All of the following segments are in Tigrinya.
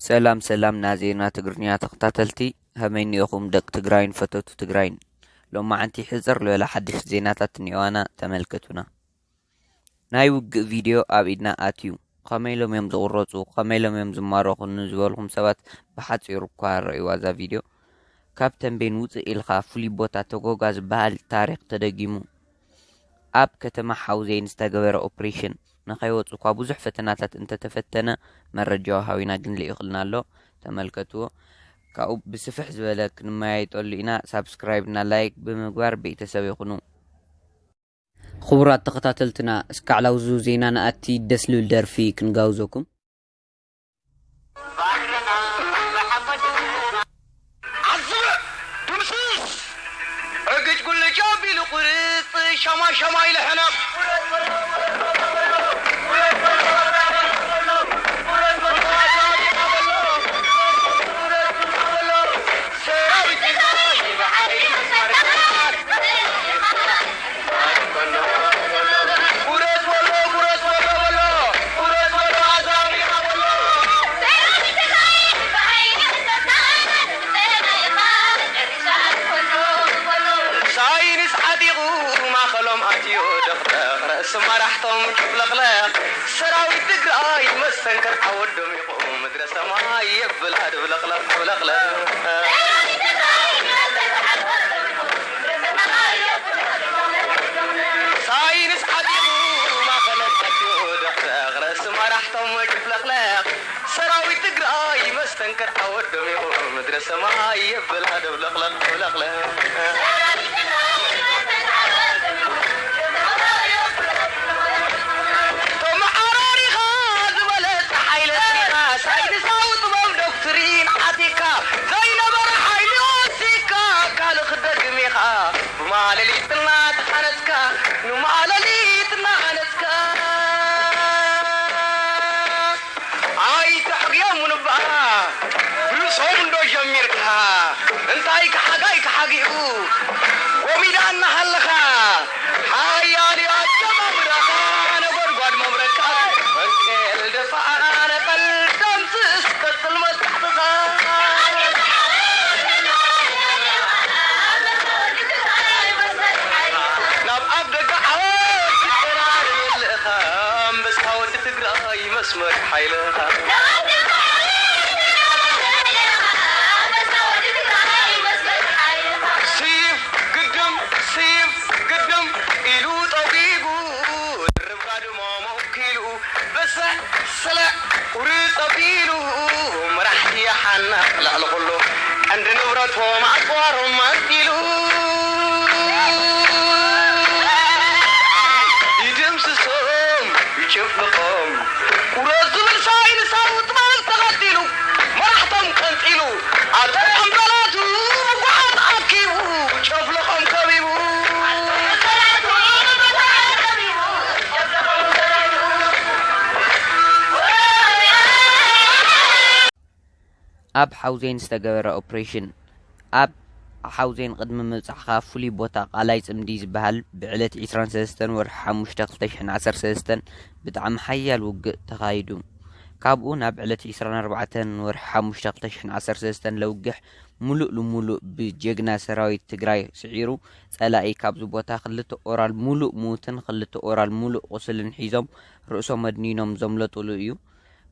ሰላም ሰላም ናዜና ትግርኛ ተኸታተልቲ፣ ከመይ እኒኦኹም ደቂ ትግራይን ፈተውቲ ትግራይን? ሎማዓንቲ ሕፅር ዝበለ ሓድሽ ዜናታት እኒኦዋና፣ ተመልከቱና። ናይ ውግእ ቪድዮ ኣብ ኢድና ኣትዩ። ከመይ ኢሎም እዮም ዝቕረፁ፣ ከመይ ኢሎም እዮም ዝማረኹ ንዝበልኹም ሰባት ብሓፂሩ እኳ ረእይዋ እዛ ቪድዮ። ካብ ተንቤን ውፅእ ኢልካ ፍሉይ ቦታ ተጎጋ ዝበሃል ታሪኽ ተደጊሙ። ኣብ ከተማ ሓውዜን ዝተገበረ ኦፕሬሽን ንኸይወፁ እኳ ብዙሕ ፈተናታት እንተተፈተነ መረጃ ወሃቢና ግን ልኢኽልና ኣሎ። ተመልከትዎ። ካብኡ ብስፍሕ ዝበለ ክንመያየጠሉ ኢና። ሳብስክራይብ እና ላይክ ብምግባር ቤተሰብ ይኹኑ። ክቡራት ተኸታተልትና፣ እስካዕ ላውዙ ዜና ንኣቲ ደስ ልብል ደርፊ ክንጋብዘኩም። ዓዝብ ድምስስ ዕግጭ ጉልጭ ኣቢሉ ቁርፅ ሸማ ሸማ ኢሉ ሕነቕ ሰራዊት ትግራይ ብሓይሊ መሳርያ ቁረፅ በሎ ቁረፅ በሎ በሎ ቁረፅ በሎ ኣዛሚኻ በሎ ሳይንስ ዓጢቑ ማእኸሎም ኣትዩ ደኽደኽ ርእሲ መራሕቶም ጭፍለቕለቕ ሰራዊት ትግራይ መስተንከር ዓወዶም ይቑ ምድረ ሰማይ የብላ ድብለቕለቕ ዓብለቕለቕ ሳይንስ ዓጢቑ ማእኸሎም ኣትዩ ደኽደኽ ርእሲ መራሕቶም ጭፍለቕለቕ ሰራዊት ትግራይ መስተንከር ዓወዶም ይቑ ምድረ ሰማይ የብላ ደብለቕለቕ ደብለቕለቕ ተመዓራሪኻ ዝበለጸ ሓይለ ስኒኻ ሳይንሳዊ ጥበብ ዶክትሪን ዓቲካ ዘይነበረ ሓይሊ ወሲካ ካልእ ክደግም ኢኻ ብማለሊት እናተሓነጽካ ንማለሊት እናሃነጽካ ኣይተሕግዮምን እባ ርእሶም እንዶ ጀሚርካ እንታይ ክሓጋይ ክሓጊኡ ጎሚዳ እናሃለኻ ሓያል እዩ ኣጀማምራኻ ነጎድጓድ መብረቃ ፈንቄል ደፋኣ ነቐል ደምስስ ቀጽል መጥቃዕትኻ ናብ ኣፍ ደገ ዓወት ትጠራረየልኻ ኣንበሳ ወዲ ትግራይ መስመር ሓይልኻ ስይፍ ግድም ስይፍ ግድም ኢሉ ጠጒጉ ድርብ ጋድሞ መውኪሉ በስሕ ስልዕ ቁርፅ ኣቢሉ መራሕቲ ይሓንቕ ልዕሊ ኩሉ ቀንዲ ንብረቶም ኣፅዋሮም ኣንጢሉ ይድምስሶም ይጭፍልቖም ቁረፅ ዝብል ሳይንሳዊ ጥበብ ተቐጢሉ መራሕቶም ቀንጢሉ ኣቶም ኣምበላቱ ምጉሓት ኣኪቡ ጨፍልቖም ከቢቡ ኣብ ሓውዜን ዝተገበረ ኦፕሬሽን። ኣብ ሓውዜን ቅድሚ ምብጻሕኻ ፍሉይ ቦታ ቃላይ ጽምዲ ዝበሃል ብዕለት ዕስራን ሰለስተን ወርሒ ሓሙሽተ ክልተ ሽሕን ዓሰርተ ሰለስተን ብጣዕሚ ሓያል ውግእ ተኻይዱ። ካብኡ ናብ ዕለት ዕስራን ኣርባዕተን ወርሒ ሓሙሽተ ክልተ ሽሕን ዓሰርተ ሰለስተን ለውግሕ ሙሉእ ልሙሉእ ብጀግና ሰራዊት ትግራይ ስዒሩ ጸላኢ ካብዚ ቦታ ክልተ ኦራል ሙሉእ ሙትን ክልተ ኦራል ሙሉእ ቁስልን ሒዞም ርእሶም ኣድኒኖም ዘምለጡሉ እዩ።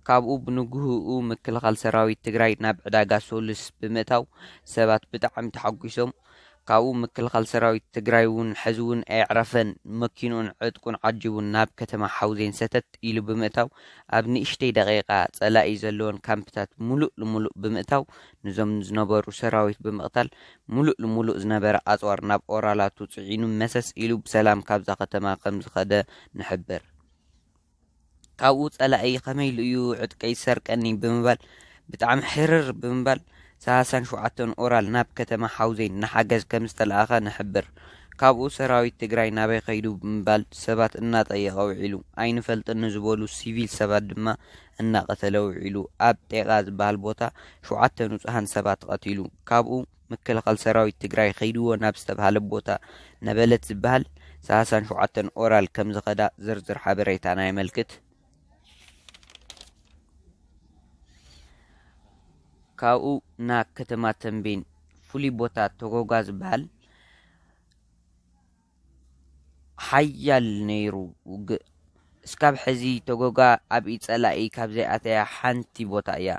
ካብኡ ብንግህኡ ምክልኻል ሰራዊት ትግራይ ናብ ዕዳጋ ሶሉስ ብምእታው ሰባት ብጣዕሚ ተሓጒሶም። ካብኡ ምክልኻል ሰራዊት ትግራይ እውን ሕዚ እውን ኣየዕረፈን መኪንኡን ዕጥቁን ዓጂቡ ናብ ከተማ ሓውዜን ሰተት ኢሉ ብምእታው ኣብ ንእሽተይ ደቂቃ ጸላኢ ዘለወን ካምፕታት ሙሉእ ልሙሉእ ብምእታው ንዞም ዝነበሩ ሰራዊት ብምቕታል ሙሉእ ልሙሉእ ዝነበረ ኣፅዋር ናብ ኦራላቱ ፅዒኑ መሰስ ኢሉ ብሰላም ካብዛ ከተማ ከምዝኸደ ንሕብር። ካብኡ ጸላኢ ከመይ ኢሉ እዩ ዕጥቀይ ዝሰርቀኒ ብምባል ብጣዕሚ ሕርር ብምባል ሰላሳን ሸውዓተን ኦራል ናብ ከተማ ሓውዜን ንሓገዝ ከም ዝተለኣኸ ንሕብር። ካብኡ ሰራዊት ትግራይ ናበይ ከይዱ ብምባል ሰባት እናጠየቐ ውዒሉ። ኣይንፈልጥን ንዝበሉ ሲቪል ሰባት ድማ እናቐተለ ውዒሉ። ኣብ ጤቓ ዝበሃል ቦታ ሸውዓተ ንጹሃን ሰባት ቀቲሉ። ካብኡ ምክልኻል ሰራዊት ትግራይ ከይድዎ ናብ ዝተብሃለ ቦታ ነበለት ዝበሃል ሰላሳን ሸውዓተን ኦራል ከም ዝኸዳ ዝርዝር ሓበሬታና የመልክት። ካብኡ ናብ ከተማ ተንቤን ፍሉይ ቦታ ተጎጋ ዝበሃል ሓያል ነይሩ ውግእ። እስካብ ሕዚ ተጎጋ ኣብ ኢድ ጸላኢ ካብ ዘይኣተያ ሓንቲ ቦታ እያ።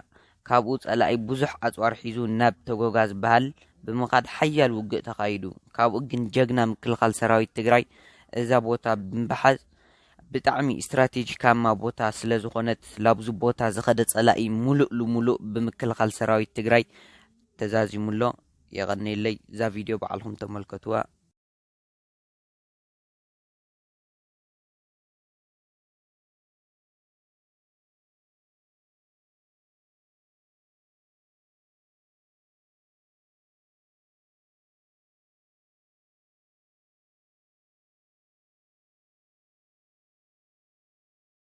ካብኡ ጸላኢ ብዙሕ ኣጽዋር ሒዙ ናብ ተጎጋ ዝበሃል ብምኻድ ሓያል ውግእ ተኻይዱ። ካብኡ ግን ጀግና ምክልኻል ሰራዊት ትግራይ እዛ ቦታ ብምሓዝ ብጣዕሚ ስትራቴጂካማ ቦታ ስለ ዝኾነት ላብዚ ቦታ ዝኸደ ጸላኢ ሙሉእ ልሙሉእ ብምክልኻል ሰራዊት ትግራይ ተዛዚሙሎ። የቐንየለይ። እዛ ቪድዮ ባዕልኹም ተመልከትዋ።